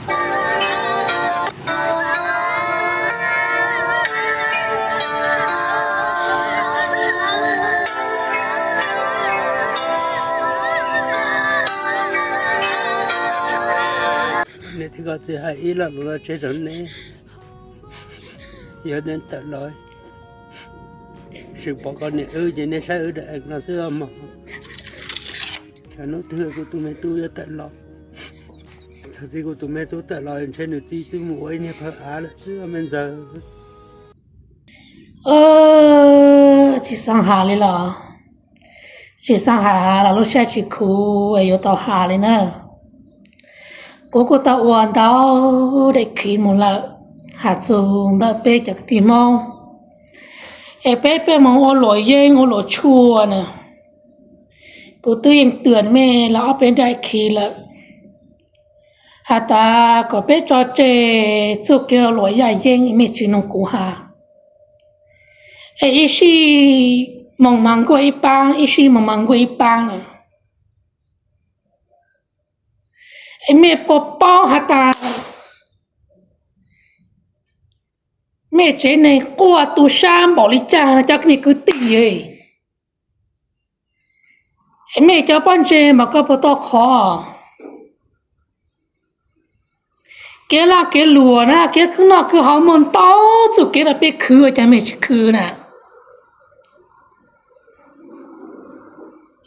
Niam thiab koj txiv hais ib lo lus los tsev rau neb, yog neb tawm los, tsis pom koj niam wb ces neb saib wb daim eev no xwb mog. Tsam hnub twg kuv tus me tub yuav tawm los, txog txij kuv tus me tub tawm los ntshe nws txiv twb mus ua ib niag phawj av lawm xwb me ntxawg. Tsis xav has li los, tsis xav has los lub siab tsis khuv es yuav tau has li na. Kuv kuj tau ua ntau daim khiv mus lawm, has txog ntawm peb cov kwv tij Hmoob es peb peb mus ua luam yeeb ua luam tshuaj na. Kuv twb yeej twb mej los ob peb daim khiv lawm, has tas kom peb tso tseg txuj kev ua luam yaj yeeb, mej tsis mloog kuv has. Es ib sij moos mas nkuaj ib paab, ib sij moos mas nkuaj ib paab na. Es mej puas paub has tas mej tsev neeg quaj tu sab npaum li cas no cov kwv tij? Es mej cov pob ntseg mas koj puas tau qhov? Kev laj kev luam na, kev khwv noj khwv haus muaj ntau txuj kev rau peb khwv, ua cas mej tsis khwv na?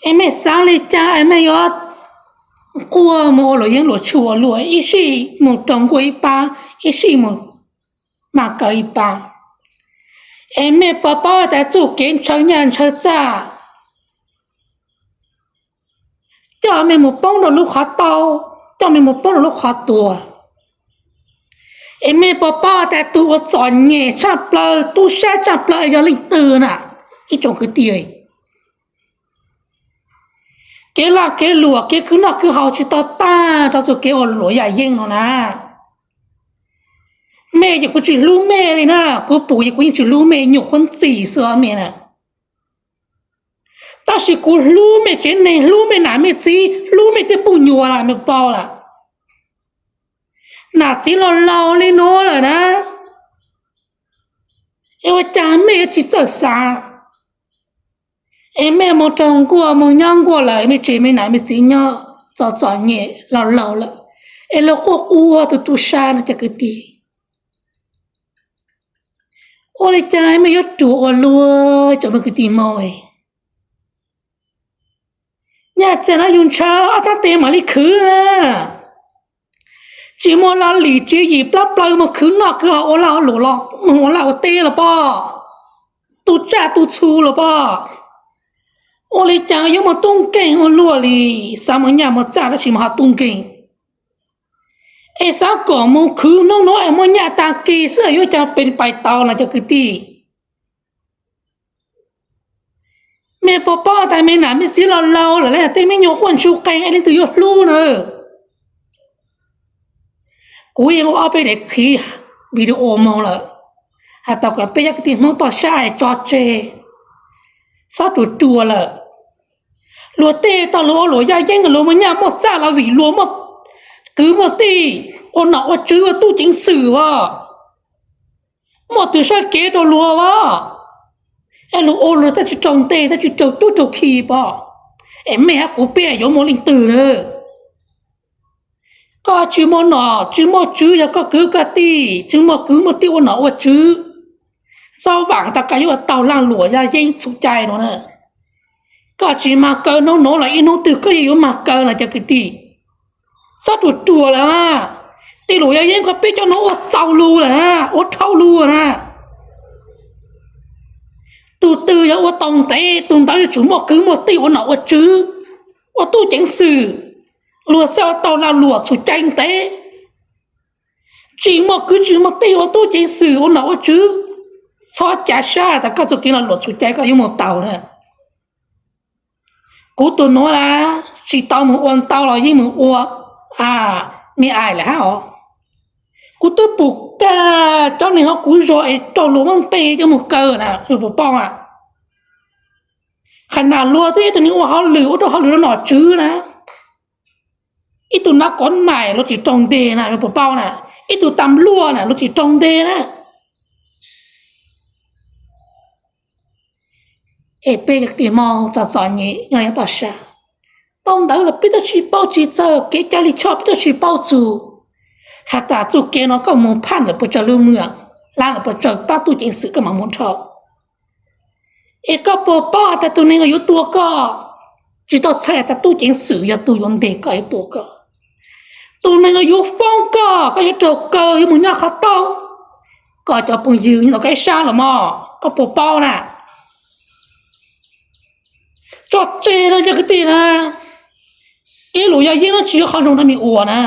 Es mej xav li cas es mej yuav quaj mus ua luam yeeb luam tshuaj luaj, ib sij mus raug nkuaj ib paab, ib sij mus mas kaw ib paab? Es mej puas paub tas txuj kev ntshaw nyaj ntshaw txaj coj mej mus poob rau lub qhov tau, coj mej mus poob rau lub qhov tuag? Es mej puas paub tas tus uas txom nyem tshaj plaws, tub sab tshaj plaws yog leej twg na, ib tsoom kwv tij? Kev laj kev luam, kev khwv noj khwv haus tsis tau tag rau txoj kev ua luam yaj yeeb no na. Mej ces kuv tsis hlub mej li na, kuv pum ces kuv yeej tsis hlub mej, nyuam qhuav ntxim xwb os mej na. Tab sis kuv hlub mej tsev neeg, hlub mej nam mej txiv, hlub mej tej puj nyuam lawm, mej paub lawm. Nam txiv laus laus li nuav lawm na, es ua cas mej yuav tsis txawj xav? Es mej mus raug nkuaj mus nyob nkuaj lawm, mej tsev mej nam mej txiv nyob txom txom nyem laus laus lawm, es luag quaj quaj tu tu sab no cov kwv tij. Ua li cas mej yuav ruam ua luaj cov me kwv tij Hmoob? Nyaj txia no yus ntshaw ob tab teg mam li khwv na. Tsis muaj laj lim tsis yim plab plaws mus khwv noj khwv haus ua laj ua luam los mus ua laj ua teb los pob, tu tsaj tu txhu los pob. Ua li cas yuav muaj tub nkeeg ua luaj li? Xav mus nyaj mus txaj tab sis mas ho tub nkeeg. Es xav kom mus khwv hnub nuav es muaj nyaj tag kis xwb yuav cas pes pais tau no cov kwv tij? Mej puas paub tas mej nam mej txiv laus laus lawm, tej me nyuam quaj ntsug qees es leej twg yuav hlub na? Kuv yeej ua ob peb daim qhiv video moog lawm, has tas kom peb cov kwv tij Hmoob toj sab es tso tseg, txhob ruam ruam lawm. Luag tej tau luag ua luam yaj yeeb, luag muaj nyaj muaj txaj los vim luag muaj kwv muaj tij, ua nom ua tswv, ua tub ceev xwm as, muaj tug sab kev rau luag as. Es luag ua luag tab tsis raug ntej, tab tsis raug tub raug khi pob. Es mej hab kuv peb yuav muaj leej twg na? Koj tsis muaj nom tsis muaj tswv, yog koj kwv koj tij tsis muaj kwv muaj tij ua nom ua tswv, txhob vaam tas koj yuav ua tau laj luam yaj yeeb txhum cai no na. Koj tsis mag kaw hnub nuav los ib hnub twg koj yeej yuav mag kaw no cov kwv tij. Txhob ruam ruam lawm, tej luam yaj yeeb koj peb cov nuav ua txaus lug lawm na, ua dhau lug na. Tug twg yog ua tau ntev, tug ntawd yuav tsum muaj kwv muaj tij ua nom ua tswv, ua tub ceev xwm, luag xav ua tau laj luam txhum cai ntev. Tsis muaj kwv tsis muaj tij ua tub ceev xwm ua nom ua tswv, txhob cav sab tas koj txoj kev laj luam txhum cai koj yuav mus tau na. Kuv tus nuav las tsis tau mus ua ntau los yeej mus ua, me ais lawm hab os. Kuv twb pum kag cov neeg hov kuv zog es raug luag muab ntes coj mus kaw na, puas paub a? Qhov nas luag twb ib tug neeg ua hauj lwm ua rau hauj lwm rau nom tswv na, Ib tug nab kov mais luag tsis raug nteg na, puas paub na? Ib tug tas npluaj na luag tsis raug nteg na. Es peb cov kwv tij Hmoob txom txom nyem nyob nyob toj sab, tau ntawd los peb twb tsis paub tsis txawj, kev cai lij choj peb twb tsis paub txug. Has tas txuj kev no koj mus phaj lawm puas tsaws lub mws, lab lawm puas tsaws pab tub ceev xwm koj mam mus dhau. Es koj puas paub has tas tus neeg uas yuav tua koj, tsis tau txhais has tas tub ceev xwm yog tus yuav nteg koj yuav tua koj. Tus neeg uas yuav foob koj, koj yuav raug kaw yuav mus nyob qhov taub, koj cov phooj ywg nyob tom koj ib sab los mog, koj puas paub na? Tso tseg no cov kwv tij na, kev luam yaj yeeb no tsis yog qhov zoo rau mej ua na.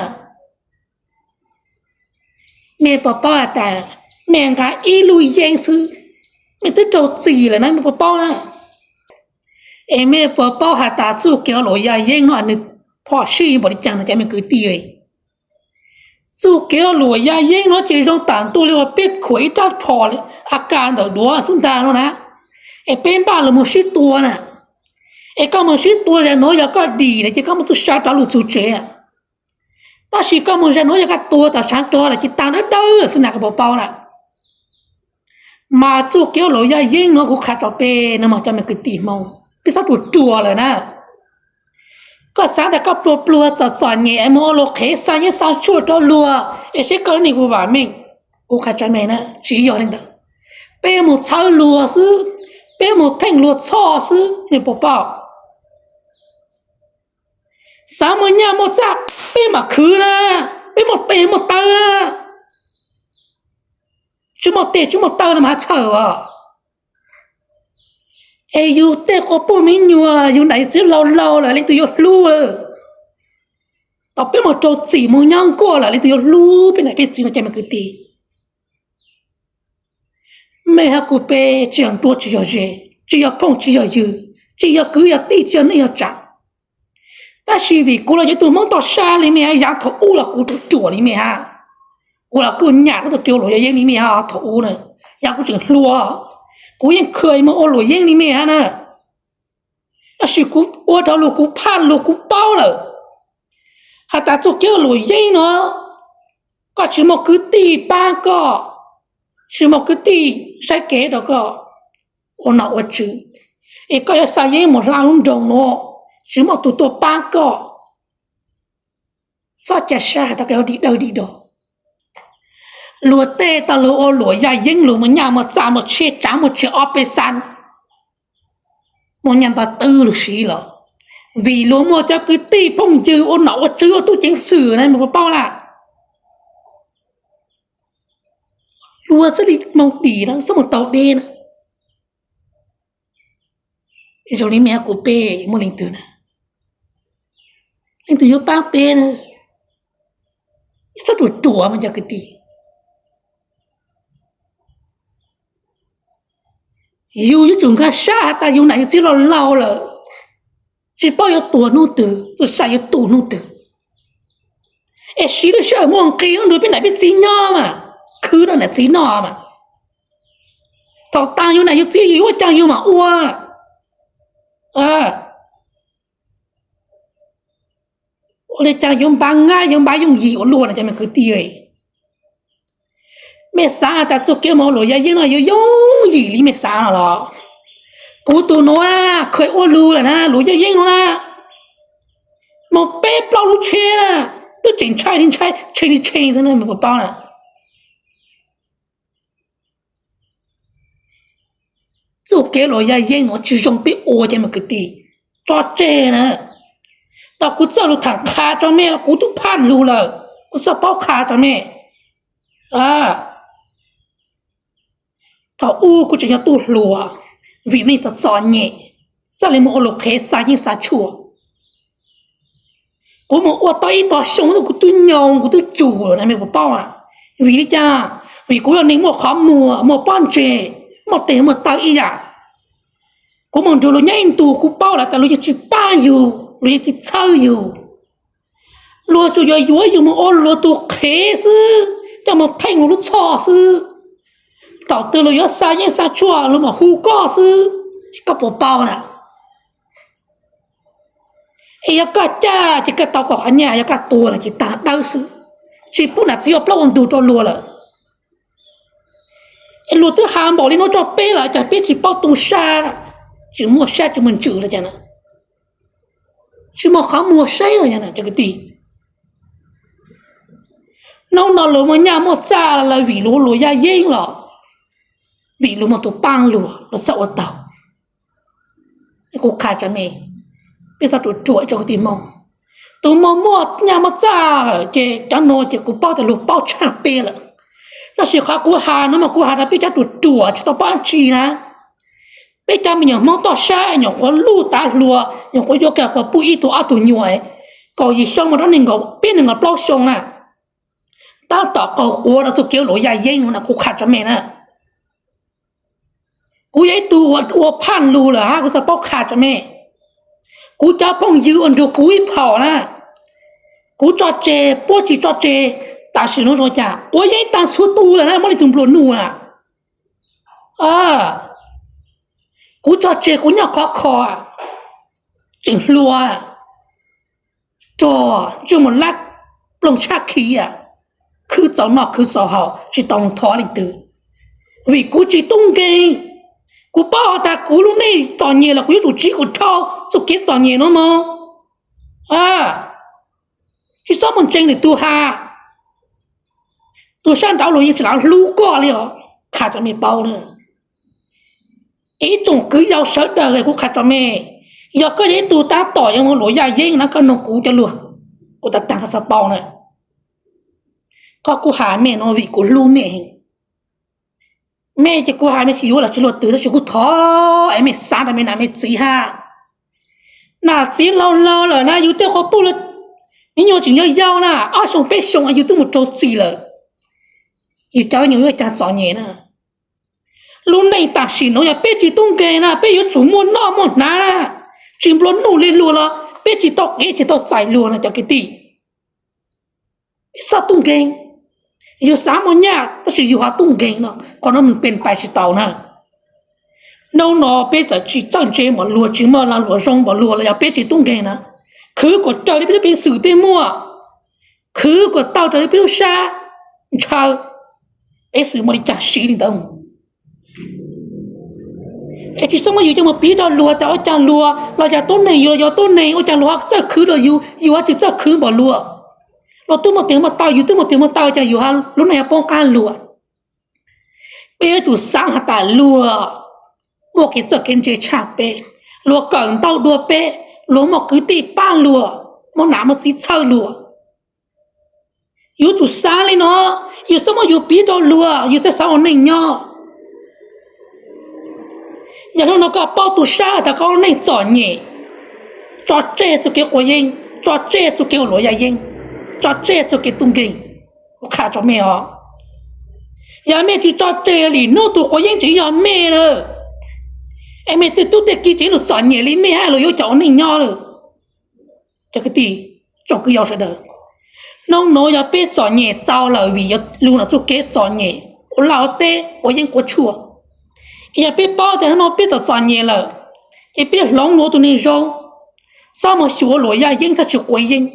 Mej puas paub has tas mej nqa ib lub yeeb xwb, mej twb raug txim lawm na, mej puas paub na? Es mej puas paub has tas txuj kev ua luam yaj yeeb no nws phom sij npaum li cas no cov mej kwv tij? Txuj kev ua luam yaj yeeb no ces zoo tam ntuj li uas peb khuam ib rab phom A K ntawm duav xub ntag no na, es peb npaj los mus sib tua na. Es koj mus sib tua zag nuav yog koj dim lawm ces koj muaj txuj sa rov lug txug tsev. Tab sis koj mus zag nuav yog koj tua tom tshav rog lawm ces tag dawb dawb xwb na, koj puas paub na? Mas txuj kev ua luam yaj yeeb no kuv qha rau peb no mas cov mej kwv tij Hmoob, peb txhob ruam ruam lawm na. Koj xav tas koj pluag pluag txom txom nyem es mus ua luam qhev xa yeeb xa tshuaj rau luag es seb koj lub neej puas vam meej, kuv qha rau mej na, tsis yog li ntawd. Peb mus txhawb luag xwb, peb mus theej luag txhoj xwb, mej puas paub? Xav muaj nyaj muaj txaj peb mam khwv na, peb muaj tes muaj taw na, tsis muaj tes tsis muaj taw no mas has txhawj os. Es yus tej quas puj me nyuam, yus nam yus txiv laus laus lawm leej twg yuav hlub lawm? Tau peb mus raug txim mus nyob nkuaj lawm leej twg yuav hlub peb nam peb txiv no cov mej kwv tij? Mej hab kuv peb tsis yog nruab tsis yog ze, tsis yog phooj tsis yog ywg, tsis yog kwv yog tij, tsis yog neej yog tsav. Tab sis vim kuv los yog ib tug Hmoob toj sab li mej hab, yav thaum ub los kuv ruam ruam li mej hab, kuv los kuj nyam tau kev ua luam yaj yeeb li mej hab thaum ub na. Yav kuv tseem hluas, kuv yeej kha mus ua luam yeeb li mej hab na. Tab sis kuv ua rau luag, kuv phaj luag, kuv paub lawm has tas txuj kev ua luam yeeb no, koj tsis muaj kwv tij pab koj, tsis muaj kwv tij saib kev rau koj ua nom ua tswv, es koj yuav xa yeeb mus hla lub nroog nuav, tsis muaj tus tuaj pab koj, txhob ca sab has tas koj yuav dim dawb dim do. Luag tej tau luag ua luam yaj yeeb, luag muaj nyaj muaj txaj, muaj tsheb tsav, muaj tsev ob peb xab, muaj nyaj nta twb luag siv los vim luag muaj cov kwv tij phooj ywg ua nom ua tswv ua tub ceev xwm na, mej puas paub na? Luag xwb li moog dim na, xwb moog tau deb na. Zoo li mej hab kuv peb muaj leej twg na, leej twg yuav paab peb na? Txhob ruam ruam mas cov kwv tij. Yus yuav tsum nkag sab has tas yus nam yus txiv laus laus lawm, tsis paub yuav tuag hnub twg, txuj sa yuav tu hnub twg. Es siv lub sij hawm muaj nqis hnub nrug peb nam peb txiv nyob mas, khwv rau nam txiv noj mas. Thaum taag yus nam yus txiv yus yuav ua caag yus mam ua. Ua le caag yuav npaj ngab yuav npaj yooj yim ua luaj na cov mej kwv tij. Mej xav tas txuj kev moog luam yaj yeeb no yuav yooj yim li mej xav no los? Kuv tus nuav kha ua lug lawm na, luam yaj yeeb nuav na, moog peb plaub lub tsheb na, twb tseem ntshai li ntshai, tshee li tshee xwb na, mej puas paub na? Txuj kev luam yaj yeeb nuav tsis zoo peb ua cov mej kwv tij, tso tseg na. Tau kuv txawj lug tham qha rau mej los kuv tub phaj lug lawm, kuv txawj paub qha rau mej. Thaum ub kuv tseem yog tub hluas, vim neej txom txom nyem, txawj le moog ua luam qhev xa yeeb xa tshuaj. Kuv moog ua tau ib tog xyoo kuv tub nyoo kuv tub tsum lawm na, mej puas paub na? Vim li cas? Vim kuv yog neeg muaj qhov muag, muaj pob ntseg, muaj teg muaj taw ib yam. Kuv moog nrug luag nyob ib ntus kuv paub lawm tas luag yeej tsis pab yug, luag yeej tsis txhawb yug. Luag tsuas yuav yuav yug moog ua luag tug qhev xwb, coj moog theej luag lub txhoj xwb. Thaum twg luag yuav xa yeeb xa tshuaj luag mam hu koj xwb, koj puas paub na? Es yog koj caj ces koj tau kom qhov nyaj, yog koj tuag los ces tag dawb xwb, tsis pub nam txiv ua plaub ua ntug rau luag lawm. Es luag twb has npaum li no rau peb lawm, cas peb tsis paub tu sab, tsis muaj sab tsis muaj ntsws los cas na, tsis muaj qhov muag saib los cas na cov kwv tij. Hnub no luag muaj nyaj muaj txaj lawm vim luag ua luam yaj yeeb los vim luag muaj tus paab luag, luag txhaj ua taug. Kuv qha tso me, peb txhob ruam ruam ib tsoom kwv tij Hmoob. Tus muaj muaj nyaj muaj txaj lawm ces cov nuav ces kuv paub tias luag paub tshaj peb lawm. Tab sis qhov kuv has no mas kuv has rau peb cov ruam ruam tsis tau paub dab tsi na. Peb cov me nyuam Hmoob toj sab nyuam qhuav luj tav hluas, nyuam qhuav yuav kiag qhuav pub ib tug ob tug nyuam, kaum yim xyoo mus rau nees nkaum peb nees nkaum plaub xyoo na, tab tom qaug quav rau txuj kev ua luam yaj yeeb no na, kuv qha tso me na. Kuv yog ib tug ua phaj lug lawm hab, kuv txhaj paub qha tso me. Kuv cov phooj ywg uas nrug kuv ib phaum na, kuv tso tseg puab tsis tso tseg, tam sim no zoo cas quav yeeb tag txhua tus lawm na, muaj leej twg nplua nuj na. Kuv tso tseg kuv nyob khov kho, tseem hluas, rog ntsej muag lab ploog tshab khiv, khwv txaus noj khwv txaus haus tsis tau mus thov leej twg, vim kuv tsis tub nkeeg. Kuv paub has tas kuv lub neej txom nyem los kuv yuav tsum tsiv kuv dhau txuj kev txom nyem no mog. Tsis txhob muaj ntseeg lwm tus has, tus sab nraud luag yeej tsis hlub koj li os, qha rau mej paub na. Ib tsoom kwv yau sawv daws, kuv qha rau mej, yog koj yog ib tug tab tom yuav ua luam yaj yeeb na, koj noog kuv cov lus, kuv tag tag koj txhob paub na. Qhov kuv has mej no vim kuv hlub mej heev. Mej ces kuv has mej tsis yuav los tsis luaj twg, tab sis kuv thov es mej xav rau mej nam mej txiv hab. Nam txiv laus laus lawm na, yus tej qhov pub, me nyuam tseem yau yau na, ob xyoo peb xyoo yus twb mus raug txim lawm, yus cov me nyuam yuav cas txom nyem na. Lub neej tam sim no yog peb tsis tub nkeeg na, peb yuav tsum muaj noj muaj hnav na, tsis nplua nuj li luag los peb tsis tau qiv tsis tau txais luag no cov kwv tij. Txhob tub nkeeg. Yus xav muaj nyaj tab sis yus ho tub nkeeg no, qhov no nws pes pais tsis tau na. Hnub no peb txawm tsis txawj ntse npaum luag, tsis muaj lag luam zoo npaum luag los yog peb tsis tub nkeeg na, khwv kom raws li peb lub peev xwm peb muaj, khwv kom tau raws li peb lub sab ntshaw, peev xwm muaj li cas siv li ntawd mus. Es tsis xav muab yus coj mus piv rau luag tas ua cas luag los yog tuab neeg, yus los yog tuab neeg, ua cas luag ho txawj khwv rau yus, yus ho tsis txawj khwv npaum luag. Luag twb muaj tes muaj taw, yus twb muaj tes muaj taw, cas yus lub neej ho poob qab luag. Peb yuav tsum xav has tas luag muaj kev txawj kev ntse tshaj peb, luag kawm ntau dua peb, luag muaj kwv tij pab luag, muaj nam muaj txiv txhawb luag. Yuav tsum xav li no, yus xav muab yus piv rau luag, yus thiaj xav ua neej nyob. Yog hnub no koj paub tu sab tas koj ua neej txom nyem, tso tseg txuj kev quav yeeb, tso tseg txuj kev ua luam yaj yeeb, tso tseg txuj kev tub nkeeg. Kuv qha rau mej os, yog mej tsis tso tseg li hnub tus quav yeeb tseem yog mej lawm, es mej tej tub tej ki tseem lug txom nyem li mej hab luag yuav cas ua neej nyob lawm. Cov kwv tij, tsoom kwv yau sawv daws, hnub nuav yog peb txom nyem txaus lawm vim yog lug ntawm txuj kev txom nyem, ua laj ua teb, quav yeeb quav tshuaj. Yog peb paub tias hnub no peb txom txom nyem lawm, ces peb hloov lug ua tus neeg zoo, txhob mus xyuas ua luam yaj yeeb, txhob tsis quav yeeb.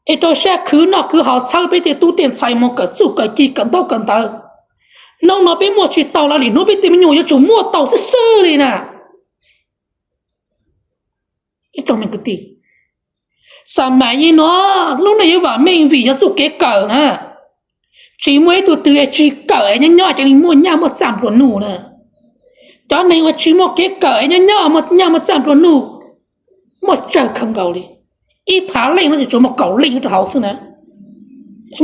Es rau sab khwv noj khwv haus, txhawb peb tej tub tej ntxhais mus kawm txuj kawm ci, kawm ntaub kawm ntawv. Hnub no peb muaj tsis tau los lwm hnub peb tej me nyuam yuav tsum muaj tau xwb xwb li na. Ib tsoom me kwv tij, xam mais li no, lub neej yuav vam meej vim yog txuj kev kawm na. Tsis muaj ib tug twg es tsis kawm es nyob nyob ces li muaj nyaj muaj txaj nplua nuj na. Cov neeg uas tsis muaj kev kawm es nyob nyob muaj nyaj muaj txaj nplua nuj muaj tsawg kawg nkaus li. Ib phav leej no ces tsuas muaj kaum leej nyob rau hauv xwb na.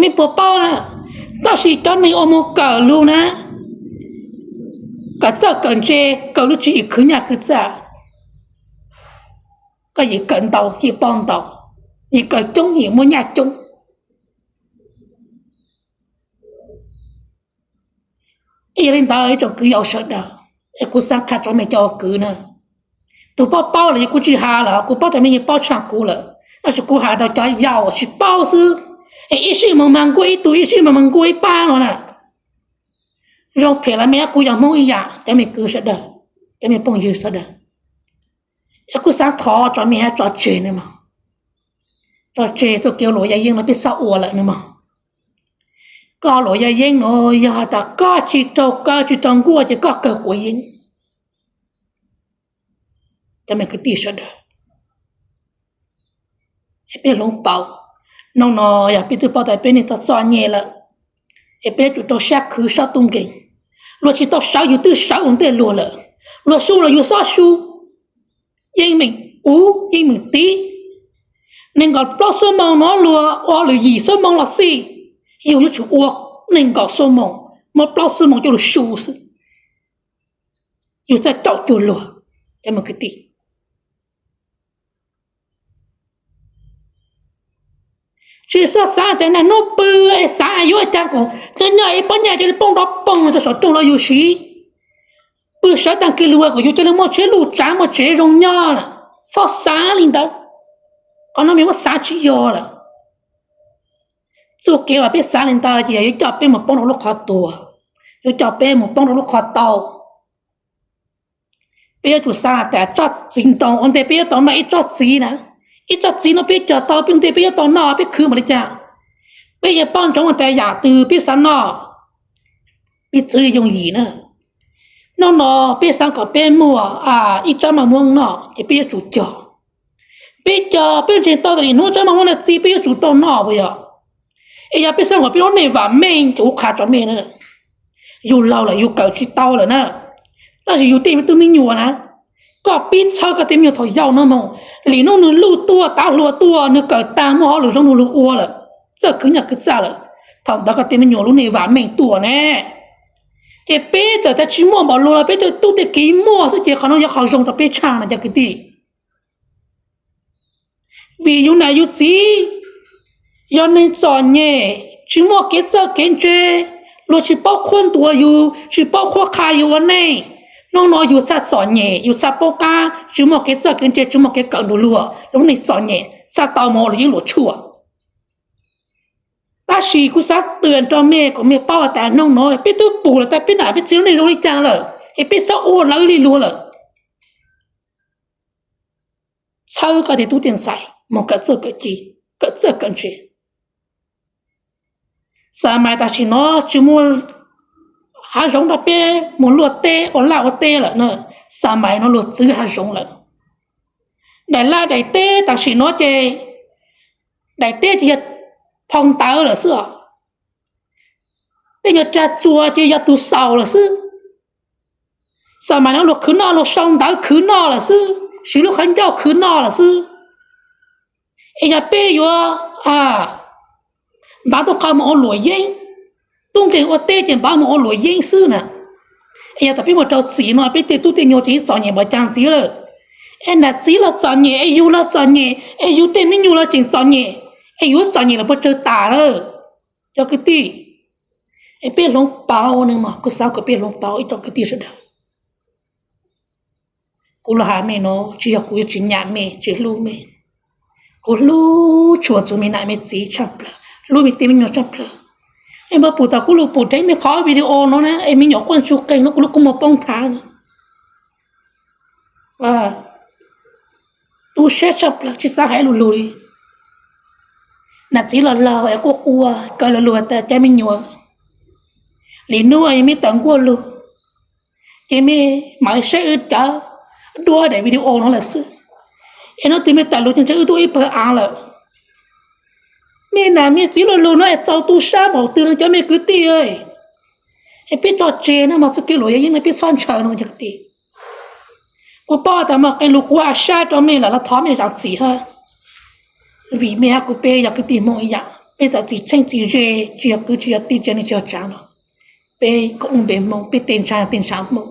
Mej puas paub na? Tab sis cov neeg uas mus kawm lug na, kawm txawj kawm ntse, kawm lub tswv yim khwv nyaj khwv txaj, koj yeej kawm ntau yeej paub ntau, yeej kawm coob yeej muaj nyaj coob. Yog li ntawd ib tsoom kwv yau sawv daws, es kuv xaav qha rau mej cov ua kwv na, tus paub paub lawm ces kuv tsis has lawm, kuv paub tas mej yeej paub tshaj kuv lawm, tab sis kuv has rau cov yau tsis paub xwb. Es ib sij mas mas nkuaj ib tug, ib sij mas mas nkuaj ib pab no na. Zoo phem los mej hab kuv yog Hmoob ib yam, cov me kwv sawv daws, cov me phooj ywg sawv daws. Ces kuv xav thov tso me hab tso tseg no mog, tso tseg txoj kev luam yaj yeeb no peb txhob ua lawm no mog. Koj luam yaj yeeb no yog has tas koj tsis raug kaw tsis raug nkuaj ces koj kawg quav yeeb. Cov me kwv tij sawv daws, peb hloov pauv, hnub no yog peb twb paub tas peb neej txom txom nyem lawm, es peb yuav tsum rau sab khwv sab tub nkeeg. Luag tsis tau sawv yus twb sawv ua ntej luag lawm, luag su los yus xob su. Yeej meem ub yeej meem tib, nees nkaum plaub xuab moos no luag ua lwm yim xuab moos los xij, yus yuav tsum ua nees nkaum xuab moos, muab plaub xuab moos coj lug su xwb, yus txawj caum cuag luag, cov me kwv tij. Tsis txhob xav tias niaj hnub pw es xav yuav ua cas kom nyob nyob ib pob nyaj cia li poob nrov poog rau saum rooj rau yus siv. Pw sawv tag kis lug kom yus cia li muaj tsheb luj tsav muaj tsev zoo nyob lawm. Txhob xav li ntawd, qhov no mej muab xav tsis yog lawm. Txuj kev uas peb xav li ntawd ces yog yuav coj peb mus poob rau lub qhov tuag, yuav coj peb mus poob rau lub qhov tau. Peb yuav tsum xav tas tsob txiv ntoo ua ntej peb yuav tau noj ib tsob txiv na, ib tsob txiv no peb cog tau peb ua ntej peb yuav tau noj peb khwv npaum li cas. Peb yuav paub ntsoov tas yam twg peb xav noj, peb txwv yooj yim na. Hnub no peb xav kom peb muaj ib tsob maj muab noj ces peb yuav tsum cog. Peb cog peb ntseeg tau tas hnub tsob maj muab no txi peb yuav tsum tau noj puas yog? Es yog peb xav kom peb lub neej vam meej ces kuv qha tso mej na, yus laug lawm yus kawm tsis tau lawm na. Tab sis yus tej me tub me nyuam na, koj pib txhawb koj tej me nyuam thaum yau no moog, lwm hnub nwg luj tuaj tav hluas tuaj nwg kawm tag muaj hauj lwm zoo lug ua lawm, txawj khwv nyaj khwv txaj lawm, thaum ntawd koj tej me nyuam lub neej vam meej tuaj ne. Ces peb txawm tas tsis muaj npaum luag los peb tej tub tej kiv muaj xwb ces qhov no yog qhov zoo rau peb tshaj no cov kwv tij. Vim yus nam yus txiv yog neeg txom nyem, tsis muaj kev txawj kev ntse, luag tsis paub qhuab ntuas yus, tsis paub qhuab qha yus ua neej. Hnub no yus txhaj txom nyem, yus txhaj paub qab, tsis muaj kev txawj kev ntse, tsis muaj kev kawm nrug luag, lub neej txom nyem, txhaj tau moog ua luam yeeb luam tshuaj. Tab sis kuv xav twm rau mej kom mej paub tas hnub no peb twb pum lawm tas peb nam peb txiv lub neej zoo li cas lawm es peb txhob ua lawv li luag lawm. Txhawb koj tej tub tej ntxhais moog kawm txawj kawm ci, kawm txawj kawm ntse. Xa mais tam sim no tsis muaj hav zoov rau peb moog luaj teb ua laj ua teb lawm na, xa mais no luag txwv hav zoov lawm. Daim laj daim teb tam sim no ces daim teb ces yog phau ntawv lawm xwb os. Tej nyuag rag txuas ces yog tus xaus lawm xwb. Xa mais no luag khwv noj luag sau ntawv khwv noj lawm xwb, siv lub qhov ncauj khwv noj lawm xwb. Es yog peb yuav npav tub qhov moog ua luam yeeb, tub nkeeg ua teb ces npav moog ua luam yeeb xwb na. Es yog tas peb mus raug txim no peb tej tub tej nyuag ces yeej txom nyem npaum cas ntxiv lawm. Es nam txiv los txom nyem, es yug los txom nyem, es yug tej me nyuam los tseem txom nyem, es yuav txom nyem los puas tsawg tas lawm. Cov kwv tij, es peb hloov pauv ne mog, kuv xav kom peb hloov pauv ib tsoom kwv tij sawv daws. Kuv los has mej no tsis yog kuv yuav tsis nyam mej tsis hlub mej. Kuv hlub tshua txug mej nam mej txiv tshaj plawg, hlub mej tej me nyuam tshaj plawg. Es npaj pum tas kuv lug pum dheev mej qhov video no na es me nyuam quaj ntsuag qeeg no kuv lub kua muag poob nthav na. Tu siab tshaj plawg tsis xav hais lug lug li. Nam txiv los laug es quaj quaj kaw lug lug tas cov me nyuam, lwm hnub yog mej tawm nkuaj lug ces mej mam saib wb cov duab daim video no lawm xwb. Es hnub twg mej tawm lug ces ntshe wb tuaj ib pawg av lawm. Mej nam mej txiv lug lug no es txaus tu sab npaum twg no cov mej kwv tij. Es peb tso tseg na mog, txuj kev luam yaj yeeb no peb txhob ntshaw no cov kwv tij. Kuv paub tas mog qee lug kuv has sab rau mej lawm los thov mej zam txim hab. Vim mej hab kuv peb yog kwv tij Hmoob ib yam, peb txawm txiv tsheej txiv ze, tsis yog kwv tsis yog tij tsis yog neej tsis yog tsav los peb koom npe Hmoob, peb tej ntshav tej ntshav Hmoob.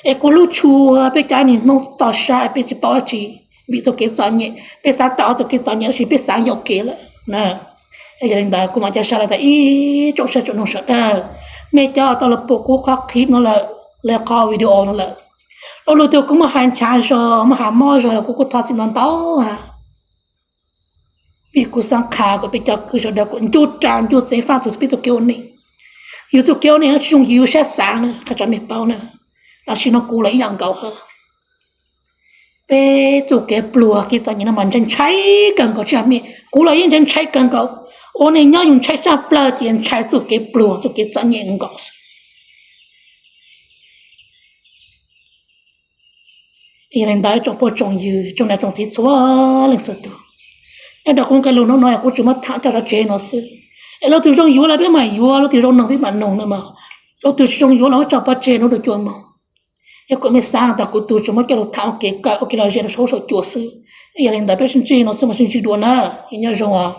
Es kuv hlub tshua peb cov neeg Hmoob toj sab peb tsis paub dab tsi vim txoj kev txom nyem, peb xav tawm hauv txoj kev txom nyem tab sis peb xav yuam kev lawm. Yog li ntawd kuv mam coj sab lawv tas ib tsoom saib tsoom noog sawv daws, mej cov tau los pum kuv qhov clip no lawm, los qhov video no lawm, lo lus twg kuv muaj has nchav zog muaj has mob zog los kuv kuj thov txim ntau ntau. Vim kuv xav qha kom peb cov kwv sawv daws kom ncuj ras ncuj txev faj txug peb txoj kev ua neej. Yus txoj kev ua neej no tsis zoo yus sab xav na, qha tso mej paub na. Tam sim no kuv los ib yam nkaus hab. Peb txuj kev pluag kev txom nyem no mas ntshai ntshai kawg nkaus tsis hais me, kuv los yeej ntshai ntshai kawg nkaus. Ua neeg nyob yus ntshai tshaj plaws ces ntshai txuj kev pluag txuj kev txom nyem nkaus xwb. Yog li ntawd tsoom phooj tsoom ywg tsoom niam tsoom txiv txhua leej txhua tus, nyob rau kuv nqe lus hnub no kuv tsuas muab tham coj tso tseg no xwb. Es leej twg zoo yuav los peb mam yuav, leej twg zoo noog peb mam noog no mas, leej twg tsis zoo yuav los muab tso pov tseg hnub rau cua moog. Yog kuv me xav tas kuv tus tsuas muab coj lug tham ua kev kawm ua kev lom zem rau saum huab saum cua xwb. Yog li ntawd peb sib ntsib no xwb mas sib ntsib dua na, nyob zoo os.